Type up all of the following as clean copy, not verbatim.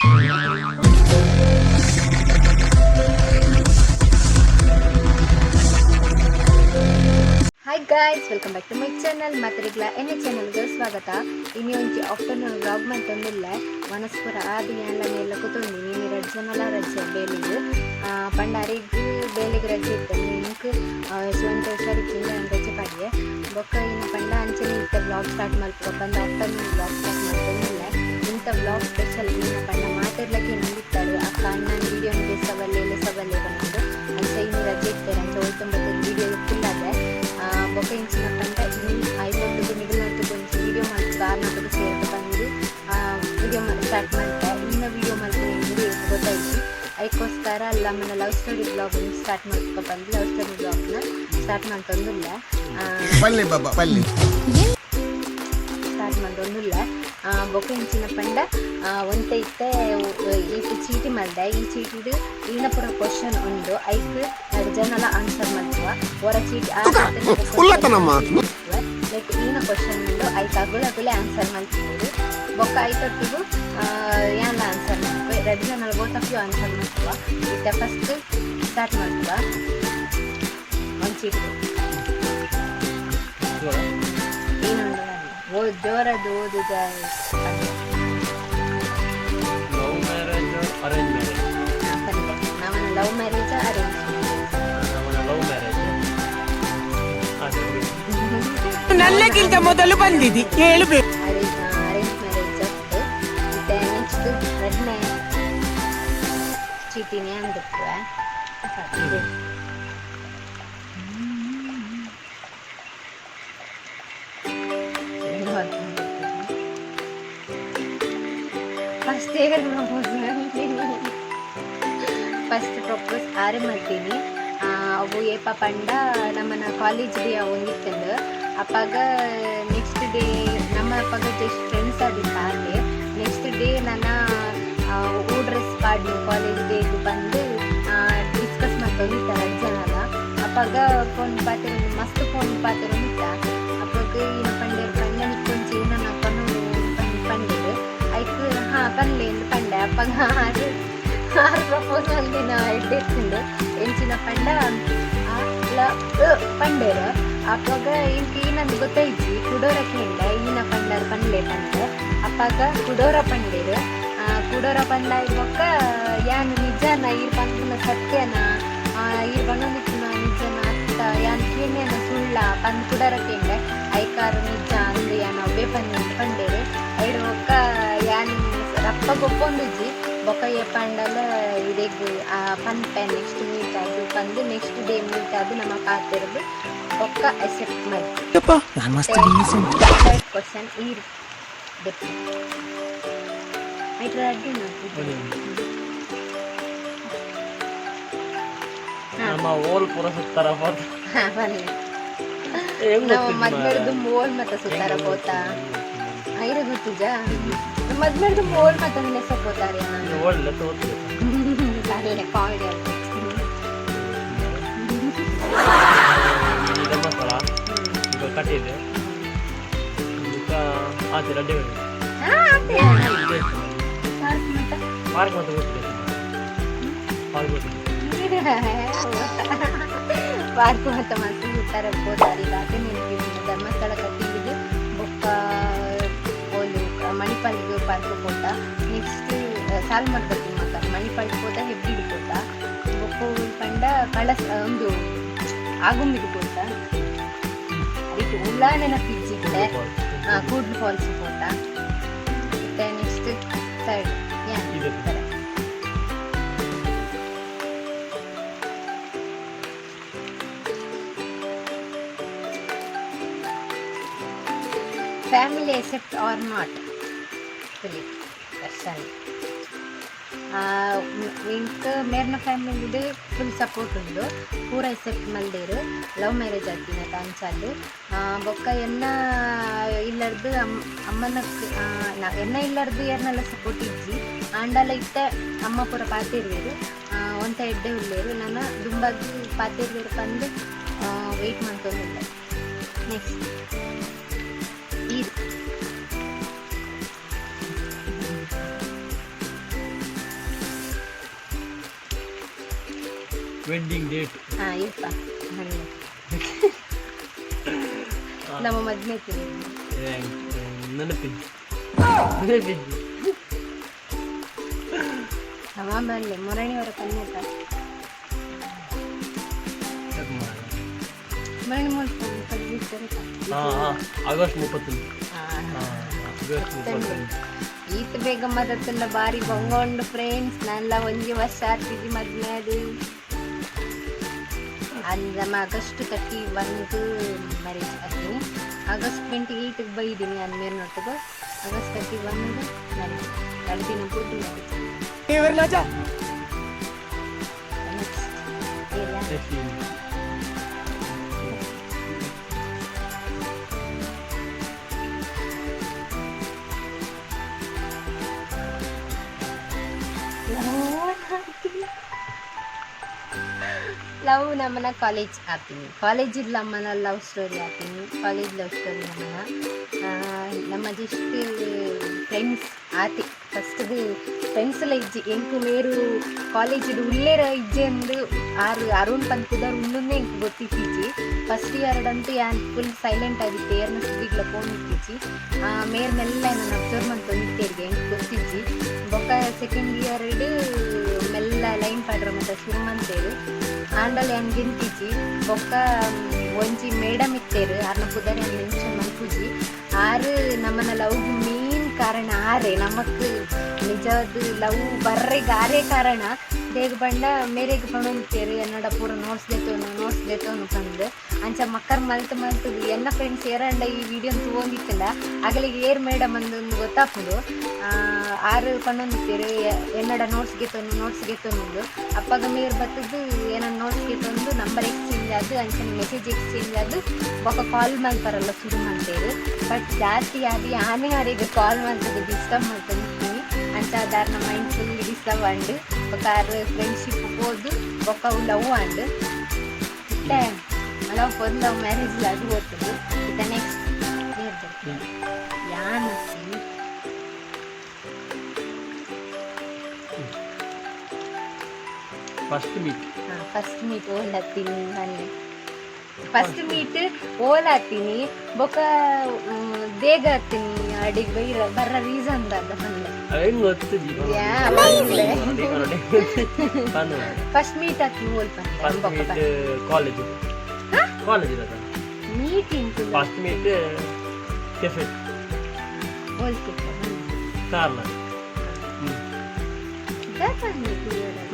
Hi guys, welcome back to my channel. ಮಾತ್ರಿಗ್ಲ ಎನ್ನ ಚಾನಲ್ಗೆ ಸ್ವಾಗತ. ಇನಿ ಒಂಜಿ ಆಫ್ಟರ್ನೂನ್ ವ್ಲಾಗ್ ಮಂತೊಂದುಲ್ಲೆ. ಮನಸ್ಪುರ ಆದ್ ಯಾನ್ಲ ಮೇಲ ಕುತೊಂದು. ಇನಿ ರಡ್ಡ್ ಜನಲ ರಜೆ ಬೇಲೆಗ್. ಪಂಡ ಅರೆಗ್ ಬೇಲೆಗ್ ರಜೆ ಇತ್ತಂಡ್. ಎಂಕ್ ಸ್ವಂತ ಹುಷಾರಿಜ್ಜಿಂದ ಯಾನ್ ರಜೆ ಪಾಡ್ಯೆ. ಬೊಕ್ಕ ಇನಿ ಪಂಡ ಅಂಚನೆ ಇತ್ತೆ ವ್ಲಾಗ್ ಸ್ಟಾರ್ಟ್ ಮಲ್ಪುವ ಪಂದ್ ಆಫ್ಟರ್ನೂನ್ ವ್ಲಾಗ್ ಸ್ಟಾರ್ಟ್ ಮಂತೊಂದುಲ್ಲೆ. ಇಂತ ವ್ಲಾಗ್ ಸ್ಪೆಷಲ್ ಇನ್ನ ಪಂಡ ಮಾತೆರ್ಲಕ್ಕೆ ನಂಬಿತ್ತಾರೆ ಅಕ್ಕ ಅಣ್ಣನ ವೀಡಿಯೋ ಸವಲ್ಲೆ ಸವಲ್ಲೆ ಪನೊಂದು. ಅಂಚ ಇನಿ ರಜೆ ಇತ್ತೆರ್, ಅಂಚ ಒಲ್ತೊಂಬತ್ತು ವೀಡಿಯೋ ಫುಲ್ ಆದೆ. ಬೊಕ್ಕ ಇಂಚಿನ ಪಂಡ ಇನಿ ಐವತ್ತುಗು ನಿಗಲ್ನೊಟ್ಟುಗು ಒಂಜಿ ವೀಡಿಯೋ ಮಲ್ಪುಗ, ಆರ್ನೊಟ್ಟುಗು ಸೇರ್ದ್ ಬಂದು ವೀಡಿಯೋ ಸ್ಟಾರ್ಟ್ ಮಲ್ತೆ. ಇನ್ನ ವೀಡಿಯೋ ಮಲ್ಪುನ ಎಂದ್ ಗೊತ್ತಾಯ್ತು. ಐಕ್ಕೋಸ್ಕರ ನಮ್ಮನ ಲವ್ ಸ್ಟೋರಿ ವ್ಲಾಗ್ ಸ್ಟಾರ್ಟ್ ಮಲ್ಪುಗ ಬಂದು ಲವ್ ಸ್ಟೋರಿ ವ್ಲಾಗ್ನ ಸ್ಟಾರ್ಟ್ ಮಂತೊಂದುಲ್ಲೆ. ಪಲ್ಲೆ ಬಾಬಾ ಪಲ್ಲೆ. ಸ್ಟಾರ್ಟ್ ಮಂತೊಂದುಲ್ಲೆ. ಬೊಕ್ಕ ಇಂಚಿನ ಪಂಡ ಒಂತೆ ಇತ್ತೆ ಈ ಚೀಟಿ ಮಲ್ದೆ. ಈ ಚೀಟಿಡ್ ಈನ ಪೂರ ಕ್ವಶನ್ ಉಂಡು. ಐಕ್ ರಡ್ಡ್ ಜನಲ ಆನ್ಸರ್ ಮಲ್ಪುವ. ಒರ ಚೀಟಿ ಉಲ್ಲತನಮ್ಮ. ಲೈಕ್ ಈನ ಕ್ವಶನ್ ಉಂಡು, ಐಕ್ ಅಗುಲ ಅಗುಲೆ ಆನ್ಸರ್ ಮಲ್ಪುವುದು. ಬೊಕ್ಕ ಐತೊಟ್ಟಿಗು ಯಾನ್ಲ ಆನ್ಸರ್ ಮಲ್ಪುವೆ. ರಡ್ಡ್ ಜನಲ ಬೋತ್ ಆಫ್ you answer ಮಲ್ಪುವ. ಇತ್ತೆ ಫಸ್ಟ್ ಸ್ಟಾರ್ಟ್ ಮಲ್ಪುವ. ಒಂದು ಚೀಟಿ ಏನುಂಡು? ಓದ್, ಜೋರದ್ದು ಓದುದ. Love marriage, arrange marriage? ಪಂಡೆ ನಾವನ್ನ ಲವ್ ಮ್ಯಾರೇಜ್, ಅರೇಂಜ್ ಮ್ಯಾರೇಜ್? ನಮ್ಮನ್ನ ಲವ್ ಮ್ಯಾರೇಜ್ ಅದೇ. ನನ್ನಕ್ಕಿಂತ ಮೊದಲು ಬಂದಿದ್ದಿ ಹೇಳಬೇಕು. ಅರೇಂಜ್ ಅರೇಂಜ್ ಮ್ಯಾರೇಜ್ ಆಗ್ತದೆ. ಮತ್ತೆ ನೆಕ್ಸ್ಟ್ ರಡ್ಡನೇ ಚೀಟಿನೇ ಅಂದಿಪ್ಪುವೆ. ಇದು. ಫಸ್ಟ್ ಪ್ರಪೋಸ್ ಫಸ್ಟ್ ಪ್ರಪೋಸ್ ಆರೆ ಮಲ್ತೀನಿ. ಅವು ಏಪ ಪಂಡ ನಮ್ಮನ ಕಾಲೇಜ್ ಡೇ ಒಂದಿತ್ತಂದು. ಅಪ್ಪಾಗ ನೆಕ್ಸ್ಟ್ ಡೇ ನಮ್ಮ ಅಪ್ಪಗ ಜಸ್ಟ್ ಫ್ರೆಂಡ್ಸ್ ಆದಿತ್ತ ಆತೆ. ನೆಕ್ಸ್ಟ್ ಡೇ ನನ್ನ ಹೂ ಡ್ರೆಸ್ ಪಾಡ್ನು ಕಾಲೇಜ್ ಡೇಗೆ ಬಂದು ಡಿಸ್ಕಸ್ ಮಾಡ್ಕೊಂಡಿತ್ತ ರಡ್ಡ್ ಜನಲ. ಅಪ್ಪಾಗ ಫೋನ್ ಪಾತೆರ, ಮಸ್ತ್ ಫೋನ್ ಪಾತೆರೊಂದಿತ್ತ. ಅಪ್ಪಗ ಈನ ಪಂಡೇರ್ ಪಂಡ, ನಿಕ್ಕೊಂಚಿ ನನ್ನ ಪನೊಡು ಪಂಡೇರ್. ಐಕ್ ಹಾ ಪನ್ಲೆ ಇಂದ್ ಪಂಡೆ. ಅಪ್ಪಗ ಆರು ಆರು ಪ್ರಪೋಸ್ ಮಲ್ದಿನ ಎಡ್ಡೆ ಇತ್ತುಂಡು. ಎಂಚಿನ ಪಂಡ ಆ ಲ ಅ ಪಂಡೇರ್. ಅಪ್ಪಗ ಇಂಕ್ ಈನಂದ್ ಗೊತ್ತೈಜಿ. ಕುಡೋರ ಕೇಂಡ, ಈನ ಪಂಡರ್ ಪನ್ಲೆ ಪಂಡೆ. ಅಪ್ಪಗ ಕುಡೋರ ಪಂಡೇರ್. ಕುಡೋರ ಪಂಡ ಬೊಕ್ಕ ಯಾನ್ ನಿಜನ ಈರ್ ಪನ್ಪುನ ಸತ್ಯನ, ಈರ್ ಪನೊಂದಿಪ್ಪುನ ನಿಜನ ಅತ್ತ, ಯಾನ್ ಕೇಣ್ಯನ ಸುಳ್ಳ ಪಂದ್ ಕುಡೋರ ಕೇಂಡೆ. ಐಕಾರ ನಿಜ ಅಂದ್ ಯಾನ್ ಅವ್ವೇ ಪಂದ್ ಪಂಡೇರ್. ಐಡ್ ಬೊಕ್ಕ ಯಾನ್ ರಪ್ಪ ಒಪ್ಪೊಂದುಜ್ಜಿ. ಬೊಕ್ಕ ಏಪಂಡಲ ಇಡೆಗ್ ಪನ್ಪೆ, ನೆಕ್ಸ್ಟ್ ಮೀಟ್ ಆದ್ ಪಂದ್. ನೆಕ್ಸ್ಟ್ ಡೇ ಮೀಟ್ ಆದ್ ನಮ್ಮ ಪಾತೆರ್ದ್ ಬೊಕ್ಕ ಅಕ್ಸೆಪ್ಟ್ ಮಲ್ತೆ. ನಾನು ಮಸ್ತ್ ಡೀಸೆಂಟ್. ಥರ್ಡ್ ಕ್ವಶನ್ ಈರ್ ದೆಪ್ಪು. ಐಟ್ ರಡ್ಡ್. ನಮ್ಮ ಓಲ್ ಪೂರ ಸುತ್ತಾರ ಪೋತ. ಹಾ, ಬನ್ನಿ. ಹೆಂಗ್ ನಾವು ಗೊತ್ತಿದ್ ಮದ್ಮೆಡ್ದು ಮಾರ್ರೆ? ಮೋಲ್ ಮತ್ತ ಸುತ್ತಾರ ಪೋತ. ಐರ ಗೊತ್ತಿಜಾ? ಮದ್ಮೆಡ್ದು ಮೋಲ್ ಮತ್ತ ನೆಸ ಪೋತಾರೆ. ಇದು ಒಳ್ಳೆ ತೋತಿದೆ. ಅಲ್ಲೇ ಕಾಮಿಡಿ ಆಗ್ತದೆ. ಈ ಧರ್ಮಸ್ಥಳ ಈಗ ಕಟ್ಟಿದೆ. ಈಗ ಆಚೆ ರಡ್ಡೆ. ಪಾರ್ಕ್ ಮತ್ತ? ಪಾರ್ಕ್ ಮತ್ತೆ ಗೊತ್ತಿದೆ. ಪಾರ್ಕ್ ಗೊತ್ತಿದೆ. ಪಾರ್ಕ್ ಮತ್ತ ಮಸ್ತ್ ಸುತ್ತಾರ ಪೋತಾರೆ. ಈಗ ಅದೇ ನೆನಪಿದ್ದು. ಧರ್ಮಸ್ಥಳ ಕಟೀಲಿಗೆ ಬೊಕ್ಕ ಓಲು ಮಣಿಪಾಲ್ಗೆ ಪಾರ್ಕ್ ಪೋತ. ನೆಕ್ಸ್ಟ್ ಸಾಲ್ಮರ್ ಮತ್ತ ಮಣಿಪಾಲ್ ಪೋತ, ಹೆಬ್ರಿಡ್ ಪೋತ. ಬೊಕ್ಕ ಪಂಡ ಕಳಸ ಒಂದು ಆಗುಂಬಿಗೆ ಪೋತ. ಅದಕ್ಕೆ ಉಲ್ಲಾ ನೆನಪಿಜ್ಜಿತ್ತೆ. ಕೂಡ್ಲು ಫಾಲ್ಸ್ ಪೋತ. ಮತ್ತೆ ನೆಕ್ಸ್ಟ್ ಥರ್ಡ್ ಯಾನ್ ಇದು. ಥರ. Family accept or not? Question. ಎಂಕ್ ಮೇರ್ನ ಫ್ಯಾಮಿಲಿಡ್ ಫುಲ್ ಸಪೋರ್ಟ್ ಉಂಡು. ಪೂರ ಎಕ್ಸೆಪ್ಟ್ ಮಲ್ದೇರು. ಲವ್ ಮ್ಯಾರೇಜ್ ಆತಿನತ ಅಂಚಾದ್. ಬೊಕ್ಕ ಎನ್ನ ಇಲ್ಲರ್ದು ಅಮ್ಮನ ಎನ್ನ ಇಲ್ಲರ್ದು ಏರ್ನೆಲ್ಲ ಸಪೋರ್ಟ್ ಇಜ್ಜಿ. ಆಂಡಲ ಇತ್ತೆ ಅಮ್ಮ ಪೂರ ಪಾತೆರುವೆರ್. ಒಂತೆ ಎಡ್ಡೆ ಉಲ್ಲೇರು. ನನ ದುಂಬಗ್ ಪಾತೆರುವೆರ್ ಪಂದ್ ವೆಯ್ಟ್ ಮಂತೊಂದುಲ್ಲೆ. ನೆಕ್ಸ್ಟ್ ಈರ್. Wedding date. ಹಾಂ, ಇಪ್ಪ ಹಣ್ಣು ನಮ್ಮ ಮದ್ಮೆ. ನೆನಪಿದ್ದು ನೆನಪಿದ್ದು. ಅವ ಬರಲಿ ಮೊರಣಿಯವರ ಕನ್ಯತ. ಮೊರಣಿ ಮೂಲ. ಹಾಂ ಹಾಂ, ಆಗಸ್ಟ್ 31. ಹಾಂ, ಆಗಸ್ಟ್ 31. ಈತ ಬೇಗ ಮದತ್ತಲ್ಲ, ಬಾರಿ ಬಂಗೊಂಡು ಫ್ರೆಂಡ್ಸ್. ನಲ್ಲ ಒಂಜಿ ವರ್ಷ ಆತಿದ್ದಿ ಮದ್ಮೆ. ಅದು ನಮ್ಮ ಆಗಸ್ಟ್ 31 ಮ್ಯಾರೇಜ್ ಆಗ್ತೀನಿ. ಆಗಸ್ಟ್ 28ಗೆ ಬೈದೀನಿ ಅಂದ್ಮೇಲೆ ನೋಡ್ತದೆ. ಆಗಸ್ಟ್ 31 ಮ್ಯಾರೇಜ್, 2 ದಿನ ಪೂರ್ತಿ ಮ್ಯಾರೇಜ್. ನೆಕ್ಸ್ಟ್ ಇಲ್ಲ. ನೆಕ್ಸ್ಟ್. ಲವ್ ನಮ್ಮನ್ನ ಕಾಲೇಜ್ ಆಗ್ತೀನಿ. ಕಾಲೇಜ್ ನಮ್ಮನ್ನ ಲವ್ ಸ್ಟೋರಿ ಆಗ್ತೀನಿ. ಕಾಲೇಜ್ ಲವ್ ಸ್ಟೋರಿ ನಮ್ಮನ್ನ ನಮ್ಮ ಜಸ್ಟ್ ಫ್ರೆಂಡ್ಸ್ ಆತಿ. ಫಸ್ಟ್ದು ಫ್ರೆಂಡ್ಸ್ ಎಲ್ಲ ಇಜ್ಜಿ ಎಂಕು ಮೇರು ಕಾಲೇಜ್ ಉಲ್ಲೇರ ಇಜ್ಜೆ ಅಂದು ಆರು ಅರುಣ್ ಪಂಪುದವ್ರು ಉಣ್ಣುನ್ನೇ ಎಂಕ್ ಗೊತ್ತಿತ್ತೀಚಿ. ಫಸ್ಟ್ ಇಯರ್ ಅಂತೂ ಯಾನ್ ಫುಲ್ ಸೈಲೆಂಟ್ ಆಗಿತ್ತು. ಏರ್ನ ಸುದ್ದಿಗ್ಲ ಫೋನ್ ಇತ್ತೀಚಿ. ಮೇರ್ ಮೆಲ್ಲ ನಾನು ಅಬ್ಸರ್ವ್ ಮಂತೊಂದಿತ್ತೇರಿಗೆ, ಎಂಕ್ ಗೊತ್ತಿಜ್ಜಿ. ಬೊಕ್ಕ ಸೆಕೆಂಡ್ ಇಯರ್ ಮೆಲ್ಲ ಲೈನ್ ಪಾಡ್ರ ಮತ್ತೆ ಶುರು ಮಂತೇರು. ಆಂಡಲ್ ಯಾನ್ ಗೆಂತಿಜಿ. ಬೊಕ್ಕ ಒಂಜಿ ಮೇಡಮ್ ಇತ್ತೇರು, ಆರ್ನ ಪುದರ್ ಯಾನ್ ಮೆನ್ಷನ್ ಮನ್ಪುಜಿ. ಆರು ನಮ್ಮನ ಲವ್ ಮೇನ್ ಕಾರಣ ಆರೆ. ನಮಕ್ ನಿಜವಾದ ಲವ್ ಬರ್ರೆಗ್ ಆರೇ ಕಾರಣ. ದೇಗ್ ಬಂಡ ಮೇರೆಗ್ ಪಣೊಂತೇರು, ಎನ್ನಡ ಪೂರ ನೋಟ್ಸ್ ದೆತ್ತೋನು, ನೋಟ್ಸ್ ದೆತ್ತೋನು ಪಂದ್. ಅಂಚ ಮಕ್ಕರ್ ಮಲ್ತ್ ಮಲ್ತ್ ಎನ್ನ ಫ್ರೆಂಡ್ಸ್ ಏರಂಡ ಈ ವಿಡಿಯೋ ತೂವೊಂದಿತ್ತಲ್ಲ, ಅಗಲಿಗೆ ಏರ್ ಮೇಡಮ್ ಅಂದೊಂದು ಗೊತ್ತಾಪುಂಡು. ಆರು ಪಣ್ಣೊಂದಿತ್ತೇರು, ಎನ್ನಡ ನೋಟ್ಸ್ ಗೆತ್ತೊಂದು, ನೋಟ್ಸ್ ಗೆತ್ತೊಂದು. ಅಪ್ಪಗ ಮೇರ್ ಬತ್ತದ್ದು ಏನನ್ನ ನೋಟ್ಸ್ ಗೆತ್ತೊಂದು, ನಂಬರ್ ಎಕ್ಸ್ಚೇಂಜ್ ಆದು, ಅಂಚನೆ ಮೆಸೇಜ್ ಎಕ್ಸ್ಚೇಂಜ್ ಆದು, ಬೊಕ್ಕ ಕಾಲ್ ಮಲ್ಪರಲ್ಲ ಶುರು ಮಾಡ್ತೇವೆ. ಬಟ್ ಜಾಸ್ತಿ ಆದಿ ಆನೆ ಆರಿಗೆ ಕಾಲ್ ಮಲ್ತದ್ದು, ಡಿಸ್ಟರ್ಬ್ ಮಾಡ್ಕೊಂಡಿರ್ತೀನಿ. ಅಂಚ ದಾರ್ನ ಮೈಂಡ್ ಫುಲ್ ಡಿಸ್ಟರ್ಬ್ ಆಂಡ್. ಬೊಕ್ಕ ಆರ್ ಫ್ರೆಂಡ್ಶಿಪ್ ಪೋದು, ಬೊಕ್ಕ ಅವು ಲವ್ ಆಂಡ್. ಇತ್ತೆ ಲವ್ ಪೋದು ಲವ್ ಮ್ಯಾರೇಜ್ ಅದು ಓದ್ತದೆ. ಇತ್ತ ನೆಕ್ಸ್ಟ್ ಯಾನ್? First meet. First meet ಓಲಾತೀನಿ ಬನ್ನಿ. ಫಸ್ಟ್ ಮೀಟ್ ಓಲಾತೀನಿ. ಬೊಕ್ಕ ದೇಗ ಹತ್ತೀನಿ ಅಡಿಗೆ ಬೈರ ಬರ್ರ ರೀಸನ್ ದಾದ ಬಂದೆ. ಹೆಂಗ್ ಗೊತ್ತು? ಯಾ. ಫಸ್ಟ್ ಮೀಟ್ ಹಾಕಿ ಓಲ್. ಫಸ್ಟ್ ಮೀಟ್ ಕಾಲೇಜ್, ಕಾಲೇಜ್ ಇರೋದ. Meeting. First meet cafe. ಓಲ್ ಕೆಫೆ? ಕಾರ್ಲ.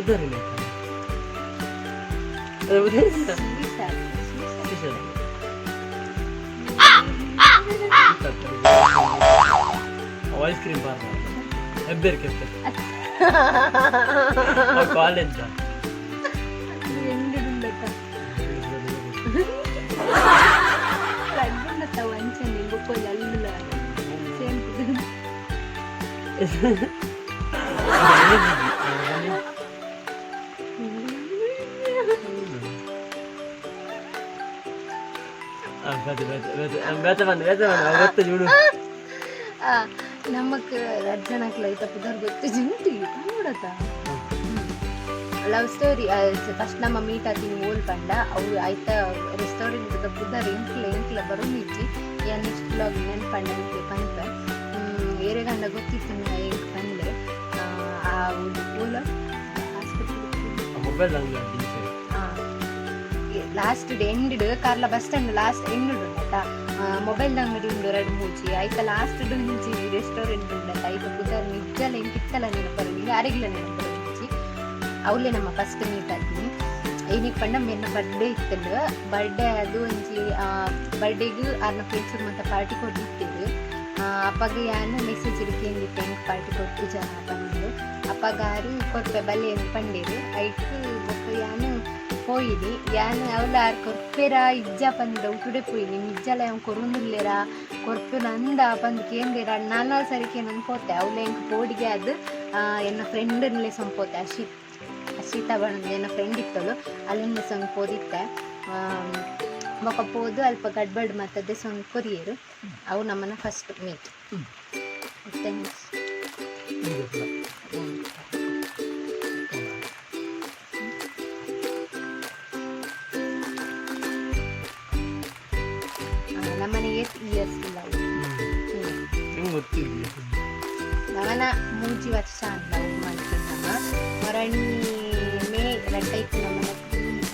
ಉದರಿನ ಉದರಿನ. Ice cream parlour, Hebber cafe, college. ಅಂಚನೆ ಬೊಕ್ಕೊಂಜಿ ಅಲ್ಲುಲ ಸೇಮ್. ಬೇತೆ ಬಂದು, ಬೇತೆ ಬಂದು ಗೊತ್ತು ಜೂಡು. ನಮಕ್ ರಜ್ಜನಕ್ಲ ಐತ ಪುದರ್ ಗೊತ್ತು ಜಿಂತಿ ನೋಡತ. ಲವ್ ಸ್ಟೋರಿ ಫಸ್ಟ್ ನಮ್ಮ ಮೀಟ್ ಆತೀನಿ ಓಲ್ ಪಂಡ, ಅವು ಆಯ್ತ ರೆಸ್ಟೋರೆಂಟ್ ಪುದರ್ ಎಂಕ್ಲ ಎಂಕ್ಲ ಬರೋದಿಜ್ಜಿ. ಯಾ ನೆಕ್ಸ್ಟ್ ಬ್ಲಾಗ್ ನೆನ್ಪಂಡ ಎಂಕ್ಲೆ ಪನ್ಪೆ. ಏರೆಗಂಡ ಗೊತ್ತಿತ್ತು ಎಂಕ್ ಪಂಡೆ. ಆ ಓಲ ಆಸ್ಪತ್ರೆ. ಮೊಬೈಲ್ ಅಂಗಡಿ. Last end Karla bus stand last end ಉಂಡತ. ಮೊಬೈಲ್ ಅಂಗಡಿ ಉಂಡು ರಡ್ಡ್ ಮೂಜಿ. ಐತ ಲಾಸ್ಟ್ ಒಂಜಿ ರೆಸ್ಟೋರೆಂಟ್ ಉಂಡತ. ಐತ ಪುದರ್ ನಿಜ್ಜಲ ಎಂಕ್ ಇತ್ತಲ ನೆನಪರು, ಯಾರಿಗ್ಲ ನೆನಪರು ಇಜ್ಜಿ. ಅವಲೇ ನಮ್ಮ ಫಸ್ಟ್ ಮೀಟ್ ಆತೀನಿ. ಏನಿಗೆ ಪಂಡ ಮೇರ್ನ ಬರ್ಡೇ ಇತ್ತಂಡು. ಬರ್ಡೇ ಅದು ಒಂಜಿ ಬರ್ಡೇಗ್ ಆರ್ನ ಫ್ರೆಂಡ್ಸ್ ಮತ್ತೆ ಪಾರ್ಟಿ ಕೊಟ್ಟಿತ್ತೇವೆ. ಅಪ್ಪಗ ಯಾನು ಮೆಸೇಜ್ ಕೇಂದಿತ್ತೆ, ಎಂಕ್ ಪಾರ್ಟಿ ಕೊಟ್ಟು ಜನ ಪಂದು. ಅಪ್ಪಗ ಆರು ಕೊರ್ಪೆ ಬಲೆ ಅಂತ ಪಂಡೇರು. ಐಕ್ ಬೊಕ್ಕ ಯಾನು ಪೋಯಿನಿ. ಯಾನ್ ಅವಲ ಆರ್ ಕೊರ್ಪೆರಾ ಇಜ್ಜ ಪಂದ್ ಡೌಟುಡೆ ಪೋಯಿನಿ. ನಿಜ್ಜಲ ಯಾನ್ ಕೊರೊಂದುಲ್ಲೆರಾ, ಕೊರ್ಪುನ ಅಂದ ಪಂದ್ ಕೇಂದೇರ ನಾನಾ ಸರಿ ಕೇನೊಂದು ಪೋತೆ. ಅವಲ ಎಂಕ್ ಪೋಡಿಗೆ ಅದು ಎನ್ನ ಫ್ರೆಂಡ್ನ್ಲೆ ಸೊಂಪೋತೆ. ಅಶಿತಾ ಬಣ್ಣದ ಎನ್ನ ಫ್ರೆಂಡ್ ಇತ್ತಳು, ಅಲ್ಲಿಂದ ಸೊಂಗ್ ಪೋದಿತ್ತೆ. ಬೊಕ ಪೋದು ಅಲ್ಪ ಗಡ್ಬಡ್ ಮತ್ತದೇ ಸೊಂಗ್ ಕೊರಿಯರು. ಅವು ನಮ್ಮನ್ನ first meet. Thanks.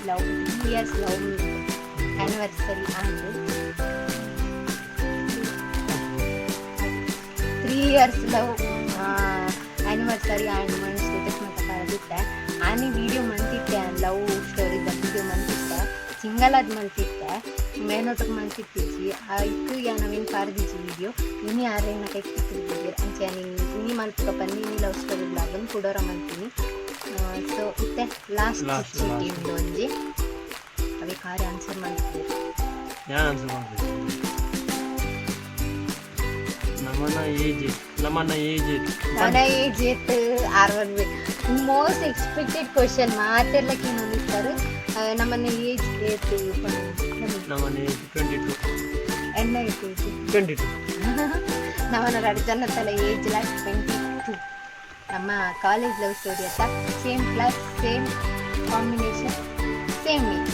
Love 3 years love anniversary and 3 years love anniversary and ಮನ್ ಸ್ಟೇಟಸ್ ಮಾತ ಪಾಡ್ದಿತ್ತೆ. ಆನಿ ವೀಡಿಯೋ ಮಂತಿತ್ತೆ, ಲವ್ ಸ್ಟೋರಿದ ವೀಡಿಯೋ ಮಂತಿತ್ತೆ. ಸಿಂಗಲ್ ಆದ್ ಮಂತಿತ್ತೆ, ಮೇನೋಟಕ್ಕೆ ಮಂತಿತ್ತೀಚಿ. ಐಕ್ ಯಾನ್ ಅವೇನು ಪಾರ್ದಿಜಿ ವೀಡಿಯೋ. ಇನಿ ಆರೇನ ಕೈಕ್ ತಿಕ್ಕಿದ್ದೀರ. ಅಂಚೆ ಇನಿ ಮಲ್ಪುಗ ಪಂದು ಇನಿ ಲವ್ ಸ್ಟೋರಿ ಬ್ಲಾಗನ್ನು ಕುಡೋರ ಮಲ್ತೀನಿ. ಸೊ ಇತ್ತೆ ಲಾಸ್ಟ್ Last, ಚೀಟಿ last. ಉಂಡು ಒಂಜಿ. ಅವೇ ಕಾರ್ಯ ಆನ್ಸರ್ ಮಾಡ್ತೀವಿ. ಯಾನ್ ಆನ್ಸರ್ ಮಾಡ್ತೀನಿ. ನಮ್ಮನ್ನ ಏಜ್, ನಮ್ಮನ್ನ ಏಜ್? ನನ್ನ ಏಜ್ ಏತ್? ಆರ್ ಮೋಸ್ಟ್ ಎಕ್ಸ್ಪೆಕ್ಟೆಡ್ ಕ್ವಶನ್. ಮಾತೆರ್ಲಕ್ಕೆ ಇನ್ನೊಂದಿస్తారు, ನಮ್ಮನ್ನ ಏಜ್ ಏತ್? ನಮ್ಮನ್ನ ಏಜ್ 22. ಎಣ್ಣ ಏತ್ ಏಜ್? 22. ನಮ್ಮನ್ನ ಎರಡು ಜನ ತಲೆ ಏಜ್ ಲಾಸ್ಟ್ 22. ನಮ್ಮ ಕಾಲೇಜ್ ಲವ್ ಸ್ಟೋರಿ ಅಂತ. Same class, same combination, same age.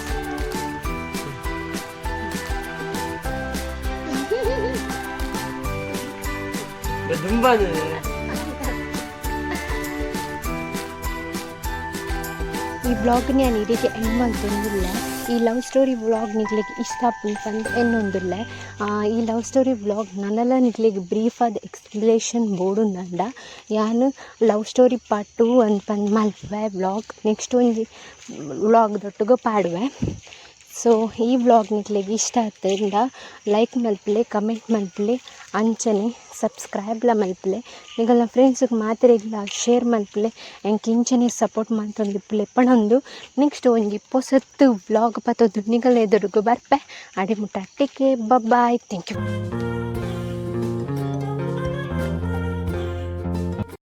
ತುಂಬಾ. ಈ ವ್ಲಾಗ್ ನಾನು ಈ ರೀತಿ ಎಂಡ್ ಮಲ್ತೊಂದುಲ್ಲೆ. ಈ ಲವ್ ಸ್ಟೋರಿ ವ್ಲಾಗ್ ನಿಗ್ಲಿಗೆ ಇಷ್ಟ ಆಪುಂಡು ಪಂದ್ ಎನ್ನೊಂದುಲ್ಲೆ. ಈ ಲವ್ ಸ್ಟೋರಿ ವ್ಲಾಗ್ ನನಲ ನಿಕ್ಲೆಗ್ ಬ್ರೀಫ್ ಆದ್ ಎಕ್ಸ್ಪ್ಲೇಷನ್ ಬೋಡುಂದಂಡ ಯಾನ್ ಲವ್ ಸ್ಟೋರಿ ಪಾರ್ಟ್ 2 ಅಂದ್ ಪಂದ್ ಮಲ್ಪುವೆ ವ್ಲಾಗ್. ನೆಕ್ಸ್ಟ್ ಒಂಜಿ ವ್ಲಾಗ್ ದೊಟ್ಟುಗು ಪಾಡುವೆ. ಸೊ ಈ ವ್ಲಾಗ್ ನಿಕ್ಲೆಗ್ ಇಷ್ಟ ಆತಂಡ ಲೈಕ್ ಮಲ್ಪುಲೆ, ಕಮೆಂಟ್ ಮಲ್ಪುಲೆ, ಅಂಚನೆ ಸಬ್ಸ್ಕ್ರೈಬ್ಲ ಮಲ್ಪುಲೆ. ನಿಗಲ್ನ ಫ್ರೆಂಡ್ಸ್ಗೆ ಮಾತೆರೆಗ್ಲ ಶೇರ್ ಮಲ್ಪುಲೆ. ಎಂಕ್ ಇಂಚನೆ ಸಪೋರ್ಟ್ ಮಲ್ತೊಂದಿಪ್ಪುಲೆ ಪಣೊಂದು ನೆಕ್ಸ್ಟ್ ಒಂಜಿ ಪೊಸತ್ತು ವ್ಲಾಗ್ ಪತ್ತೊಂದು ನಿಗಲ್ನ ಎದುರುಗು ಬರ್ಪೆ. ಅಡೆ ಮುಟ್ಟ take care, bye, thank you.